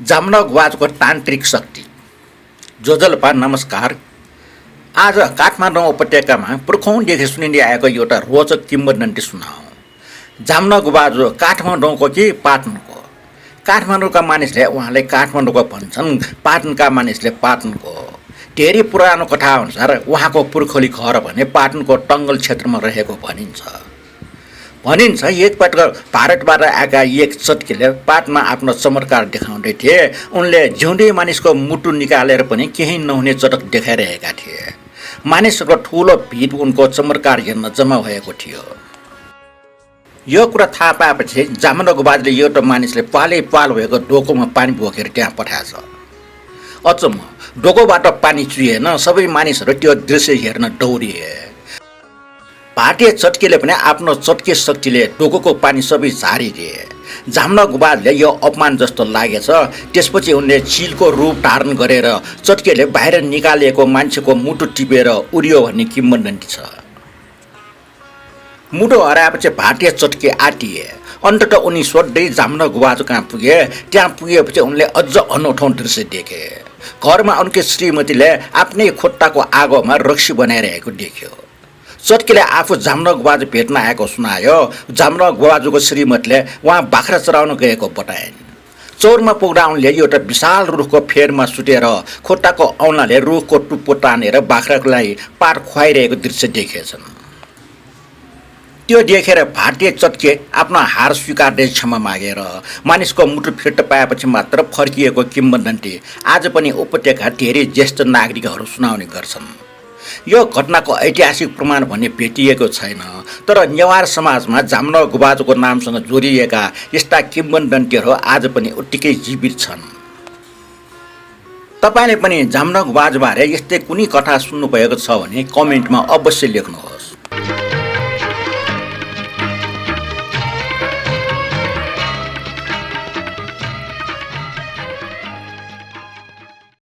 जामनगवाजको तान्त्रिक शक्ति। जोजलपा नमस्कार। आज काठमाडौँ उपत्यकामा पुर्खौँदेखि सुनिँदै आएको एउटा रोचक किम्वदन्ती सुनाऊ। जामनगवाज काठमाडौँको कि पाटनको? काठमाडौँका मानिसले उहाँले काठमाडौँको भन्छन्, पाटनका मानिसले पाटनको। धेरै पुरानो कथाअनुसार उहाँको पुर्खौली घर भने पाटनको टङ्गल क्षेत्रमा रहेको भनिन्छ। एकपटक भारतबाट आएका एक चटकीले पाटमा आफ्नो चमत्कार देखाउँदै थिए। उनले जिउँदै मानिसको मुटु निकालेर पनि केही नहुने चटक देखाइरहेका थिए। मानिसहरूको ठुलो भिड उनको चमत्कार हेर्न जम्मा भएको थियो। यो कुरा थाहा पाएपछि जामनगवाजले एउटा मानिसले पालै पाल भएको डोकोमा पानी बोकेर त्यहाँ पठाएछ। अचम्म, डोकोबाट पानी चुहिएन। सबै मानिसहरू त्यो दृश्य हेर्न दौडिए। भारतीय चटकीले पनि आफ्नो चटके शक्तिले डोकोको पानी सबै झारिदिए। जामनगवाजले यो अपमान जस्तो लागेछ। त्यसपछि उनले चिलको रूप धारण गरेर चटकेले बाहिर निकालिएको मान्छेको मुटु टिपेर उड्यो भन्ने किम्वदन्ती छ। मुटु हराएपछि भारतीय चटके आटिए। अन्ततः उनी सोध्दै जामनगवाज कहाँ पुगे। त्यहाँ पुगेपछि उनले अझ अनौठो दृश्य देखे। घरमा उनकी श्रीमतीले आफ्नै खुट्टाको आगोमा रक्सी बनाइरहेको देख्यो। चटकीले आफू जामनगवाज भेट्न आएको सुनायो। जामनगवाजको श्रीमतीले उहाँ बाख्रा चराउन गएको बताइन्। चौरमा पुग्दा उनले एउटा विशाल रुखको फेरमा सुतेर खुट्टाको औँलाले रुखको टुप्पो तानेर बाख्रालाई पात खुवाइरहेको दृश्य देखेछन्। त्यो देखेर भारतीय चटके आफ्नो हार स्वीकार्दै क्षमा मागेर मानिसको मुटु फिर्ता पाएपछि मात्र फर्किएको किम्वदन्ती आज पनि उपत्यका धेरै ज्येष्ठ नागरिकहरू सुनाउने गर्छन्। यो घटनाको ऐतिहासिक प्रमाण भने भेटिएको छैन, तर नेवार समाजमा जामनगवाजको नामसँग जोडिएका यस्ता किम्वदन्तीहरू आज पनि उत्तिकै जीवित छन्। तपाईँले पनि जामनगवाजबारे यस्तै कुनै कथा सुन्नुभएको छ भने कमेन्टमा अवश्य लेख्नुहोस्।